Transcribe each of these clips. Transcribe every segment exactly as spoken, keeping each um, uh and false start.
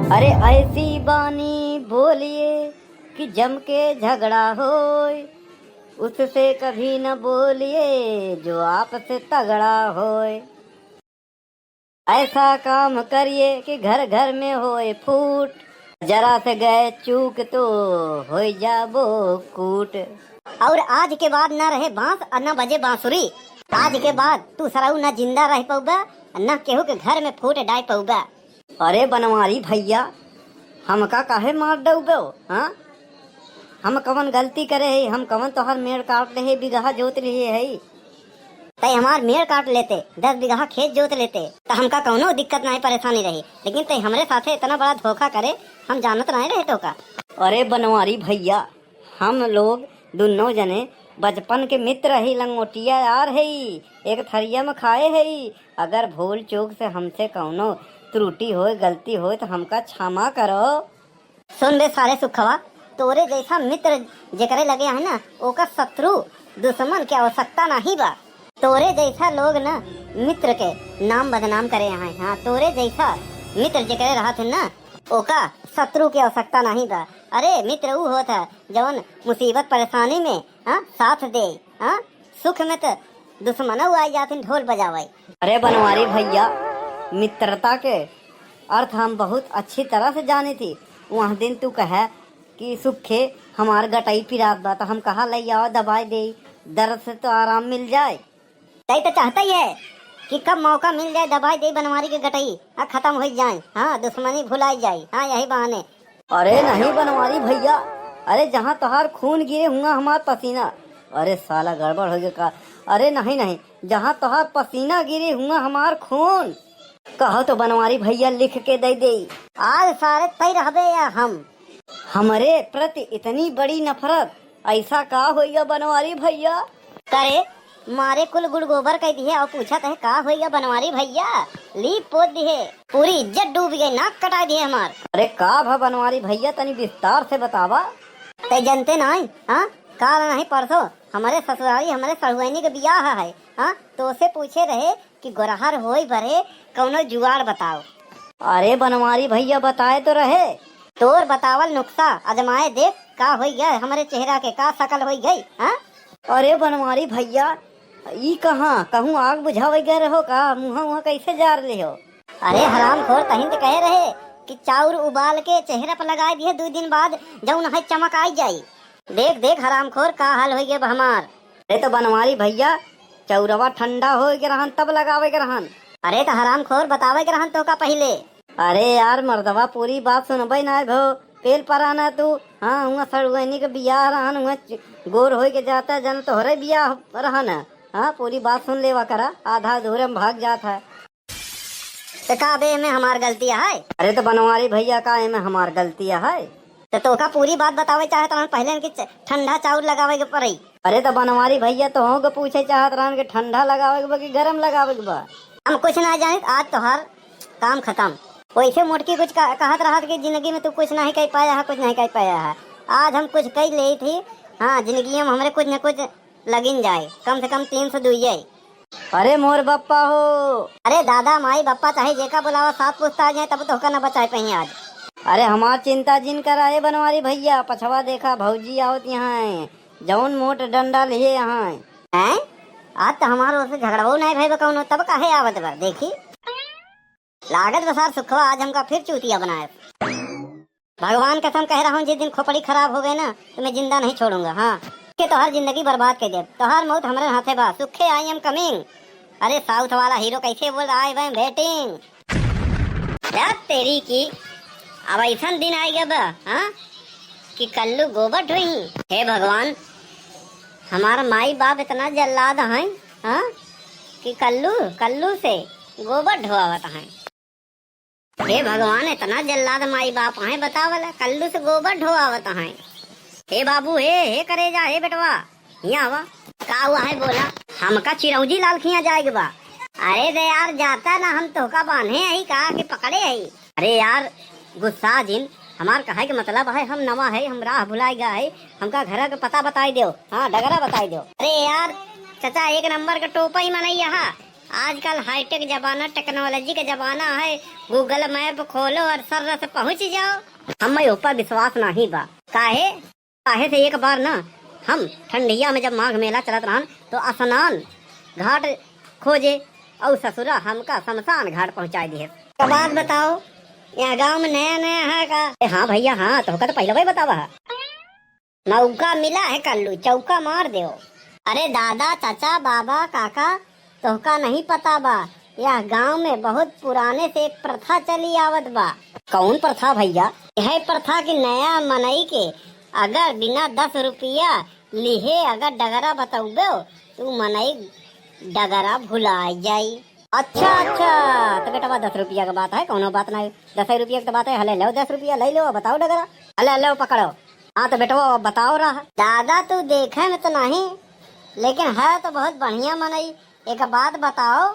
अरे ऐसी बानी बोलिए कि जम के झगड़ा होए, उससे कभी न बोलिए जो आपसे तगड़ा होए। ऐसा काम करिए कि घर घर में होए फूट, जरा से गए चूक तो होई जाबो कूट। और आज के बाद न रहे बांस और न बजे बांसुरी। आज के बाद तू सरऊ न जिंदा रह पउबा, न केहू के घर में फूट डाल पउबा। अरे बनवारी भैया, हमका काहे मार डउबो, हाँ? हम कवन गलती करे हई? हम कवन तोहार मेड़ काट ले हई, बिगहा जोत लिए हई? तै हमार मेड़ काट लेते, दस बिगहा खेत जोत लेते, त हमका कौनो दिक्कत नाहीं, परेशानी रही, लेकिन तै हमरे साथे इतना बड़ा धोखा करे, हम जानत नाहीं रहे तोका। अरे बनवारी भैया, हम लोग दुन्नो जने बचपन के मित्र हई, लंगोटिया यार हई, एक थरिया में खाए हई। अगर भूल चूक से हमसे कौनो त्रुटि होए, गलती होए, त हमका क्षमा करो। सुन बे सारे सुखवा, तोरे जैसा मित्र जेकरे लगे है ना, ओकर शत्रु दुश्मन के आवश्यकता नाहीं बा। तोरे जैसा लोग ना मित्र के नाम बदनाम करे हैं। हाँ, तोरे जैसा मित्र जेकरे रहत है ना, ओका शत्रु के आवश्यकता नाहीं बा। अरे मित्र ऊ होत है जवन मुसीबत परेशानी में, हाँ, साथ दे, हाँ, सुख में त दुश्मनऊ आई जाथिन ढोल बजावे। अरे बनवारी भैया, मित्रता के अर्थ हम बहुत अच्छी तरह से जानी थी। वह दिन तू कहे कि सुखे हमार गटई पिरात बा, त हम कहा लई आवा दवाई देई, दर्द से तो आराम मिल जाए। तई तो चाहता ही है कि कब मौका मिल जाए दवाई देई बनवारी के गटई, हाँ, खत्म हो जाए, हाँ, दुश्मनी भुलाई जाए, हाँ, यही बहाने। अरे नहीं बनवारी भैया, अरे जहाँ तोहार खून गिरे हुआ हमार पसीना। अरे साला गड़बड़ हो गया का? अरे नहीं नहीं, जहाँ तोहार पसीना गिरे हुआ हमार खून। कहो तो बनवारी भैया लिख के दे दे। आज सारे तय रहबे या हम? हमरे प्रति इतनी बड़ी नफरत, ऐसा का होइगा बनवारी भैया? करे मारे कुल गुड़ गोबर कह दिए और पूछत है का होइगा बनवारी भैया? लीप पोत दिए, पूरी इज्जत डूब गई, नाक कटा दिए हमार। अरे का भा बनवारी भैया, तनी विस्तार से बतावा। ते जनते नाई, हाँ? काल नहीं परसों हमरे ससुरारी हमरे सहुआइनी के बियाह है, हाँ? तो उसे पूछे रहे कि गोरहर होई बरे कौनो जुगाड़ बताओ। अरे बनवारी भैया बताए तो रहे। तोर बतावल नुक्सा अजमाए देख, का होई गए हमरे चेहरा के, का शकल होई गई, हाँ? अरे बनवारी भैया, ई कहाँ कहूँ आग बुझावे गए रहो का? मुँहा उहाँ कैसे जार ले हो? अरे हरामखोर, तहिन त कहे रहे कि चाउर उबाल के चेहरा पर लगाए दिए, दो दिन बाद जौन है चमक आई जाई। देख देख हरामखोर, का हाल होई गए अब हमार। अरे तो बनवारी भैया, चौरवा ठंडा होए के रहन तब लगावे के रहन। अरे तो हरामखोर, बतावे के रहन तो का पहिले। अरे यार मर्दवा, पूरी बात सुनबे ना भो, पेल परा ना तू। हाँ, हुआ सड़ुआइनी के बियाह रहन, हुआ च-, गोर होए के जाता जन तोहरे बियाह रहन। हाँ, पूरी बात सुन लेवा करा, आधा अधूरे में भाग जात है। तो का बे एमे हमार गलती है? अरे तो बनवारी भैया, का एमे हमार गलती है? तो तोका पूरी बात बतावे चाहत रहन पहले कि च-, ठंडा चाउर लगावे के पड़ई। अरे तो बनवारी भैया, तोहू के पूछे चाहत रहन कि ठंडा लगावे के बा कि गरम लगावे के बा? हम कुछ ना जानित, आज तोहार काम खत्म। वैसे मोटकी कुछ कह-, कहत रहत कि जिंदगी में तू कुछ नहीं कह पाया है, कुछ नहीं कह पाया है। आज हम कुछ कह ले थी। हाँ, जिंदगी में हमरे कुछ न कुछ लगिन जाए, कम से कम तीन सौ दुइये। अरे मोर बप्पा हो। अरे दादा, माई, बप्पा, चाहे जेका बुलावा, सात पुस्ता आ जाए, तब तोहका न बचाए पाई आज। अरे हमार चिंता जिन करा, ए बनवारी भैया, पछवा देखा, भौजी आवत यहाँ है, जौन मोट डंडा लिए यहाँ है। हैं? आज तो हमार ओर से झगड़वो नहीं भई बा कौनो, तब काहे आवत बा? देखी, लागत बा सार सुखवा आज हमका फिर चूतिया बनाए। भगवान कसम कह रहा हूँ, जिस दिन खोपड़ी खराब हो गए ना, तो मैं जिंदा नहीं छोड़ूंगा। हाँ, के तोहार जिंदगी बर्बाद कर दे, तोहार मौत हमारे हाथे बा। सुखे, I am coming। अरे साउथ वाला हीरो कैसे बोल रहा है, I am waiting। यार तेरी की, अब ऐसा दिन आएगा बा, हाँ, कि कल्लू गोबर ढोई। हे भगवान, हमारा माई बाप इतना जल्लाद हैं, हाँ, कि कल्लू, कल्लू से गोबर ढोआवत हैं। हे भगवान, इतना जल्लाद माई बाप हैं, बतावला, कल्लू से गोबर ढोआवत हैं। हे बाबू, हे, हे करेजा, हे बेटवा, हियाँ आवा। का हुआ है बोला? हमका चिरौंजी लाल खिया जाए के बा। अरे दे यार, जाता ना हम तोहका बांधे हई का कि पकड़े हई? अरे यार, गुस्सा जिन, हमार कहे के मतलब है हम नवा है, हम राह भुलाई गए है, हमका घर के पता बताई देव, हाँ, डगरा बताई देव। अरे यार, चाचा एक नंबर का टोपा ही मनई यहाँ, आजकल हाईटेक जमाना, टेक्नोलॉजी का जमाना है। Google Map खोलो और सर्र से पहुँच जाओ। हमें ऊपर विश्वास नहीं बा। काहे? काहे से एक बार ना हम ठंडिया में जब माघ मेला चलत रहन तो स्नान घाट खोजे और ससुरा हमका शमशान घाट पहुँचाई दिहे। एक बात बताओ, यह गाँव में नया नया है का? ए, हाँ भैया, हाँ, तोहका तो पहले वही बतावा है। मौका मिला है कल्लू, चौका मार देओ। अरे दादा, चाचा, बाबा, काका, तोहका नहीं पता बा, यह गांव में बहुत पुराने से एक प्रथा चली आवत बा। कौन प्रथा भैया? यह प्रथा कि नया मनई के अगर बिना दस रुपया लिहे अगर डगरा बतौबे, तो मनई डगरा भुला जाई। अच्छा, अच्छा, तो बेटवा, दस रुपया के बात है, कौनो बात नहीं। दस रुपया के तो बात है, हले लो दस रुपया, ले लो, बताओ डगरा। हले लो, पकड़ो। हाँ, तो बेटवा, बताओ रहा। दादा, तू देखे में तो नहीं, लेकिन है तो बहुत बढ़िया मनई। एक बात बताओ,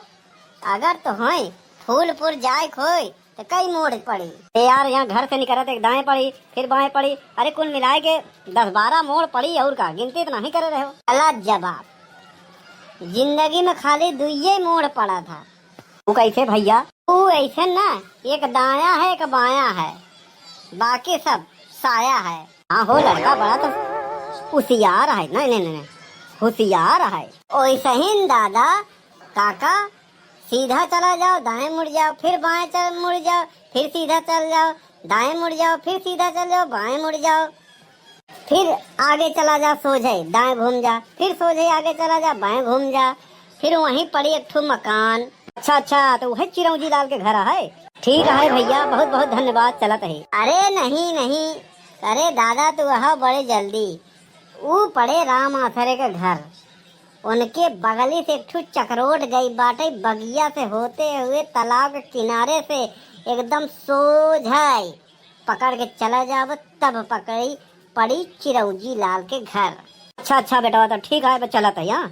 अगर तो होए फूलपुर जाए खोए तो कई मोड़ पड़ी? ए यार, यहाँ घर से निकलत एक दाएं पड़ी, फिर बाएं पड़ी, अरे कुल मिलाए के दस बारह मोड़ पड़ी, और का गिनती तो नहीं करे रहे हो। गलत जवाब, जिंदगी में खाली दुइये मोड़ पड़ा था। वो कैसे भैया? वो ऐसे ना, एक दाया है, एक बाया है, बाकी सब साया है। हाँ हो लड़का, बड़ा तो होशियार है। नहीं, नहीं, नहीं, नहीं, होशियार है। ओइसे ही न दादा, काका, सीधा चला जाओ, दाएं मुड़ जाओ, फिर बाएं चल, मुड़ जाओ, फिर सीधा चल जाओ, दाएं मुड़ जाओ, फिर सीधा चल जाओ, बाएं मुड़ जाओ, फिर आगे चला जा सोझे, दाएं घूम जा, फिर सोझे आगे चला जा, बाएं घूम जा, फिर वहीं पड़ी एक ठो मकान। अच्छा, अच्छा, तो वही चिरौंजी लाल के घर है। ठीक है भैया, बहुत बहुत धन्यवाद, चलत है। अरे नहीं, नहीं, अरे दादा, तू वह बड़े जल्दी, ऊ पड़े राम आसरे के घर, उनके बगली से एक ठो चकरोट गई बाटे, बगिया से होते हुए तालाब के किनारे से एकदम सोझाई पकड़ के चला जाब, तब पकड़ी पड़ी चिरौंजी लाल के घर। अच्छा, अच्छा बेटवा, तो ठीक है, अब चलत है, हाँ।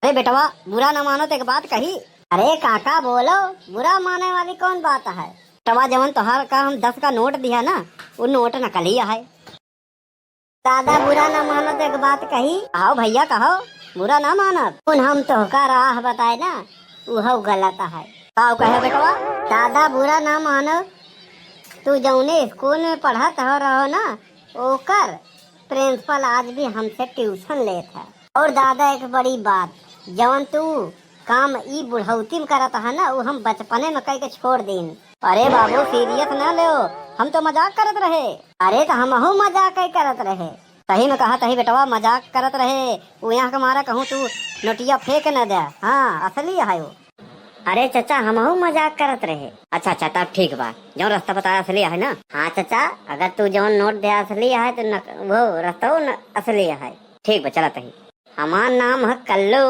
अरे बेटवा, बुरा ना मानो तो एक बात कही। अरे काका बोलो, बुरा माने वाली कौन बात है? बेटवा, जवन तोहार का हम दस का नोट दिया ना, वो नोट नकली है। दादा बुरा ना मानो तो एक बात कही। आओ भैया कहो, बुरा ना मानब। उन हम तोहका राह बताए ना, उहो गलत है। आओ कहे बेटवा। दादा बुरा ना मानो, तू जौने स्कूल में पढ़त हो रहो ना, ओकर प्रिंसिपल आज भी हमसे ट्यूशन लेत है। और दादा एक बड़ी बात, जवन तू काम ई बुढ़ौती में करत है ना, उ हम बचपने में कह के छोड़ दीन। अरे बाबू सीरियस ना लेओ, हम तो मजाक करत रहे। अरे तो हमहू मजाक ही करत रहे। सही में कहा तही बेटवा मजाक करत रहे, उ यहाँ के मारा कहूँ तू नोटिया फेंक न दे। हाँ असली है वो। अरे चाचा हमहू मजाक करत रहे। अच्छा अच्छा तब ठीक बा, जौन रास्ता बताया असली है ना। हाँ चाचा अगर तू जौन नोट दे असली है तो न, वो रास्ता न असली है। ठीक बा चला तही। हमार नाम है कल्लू।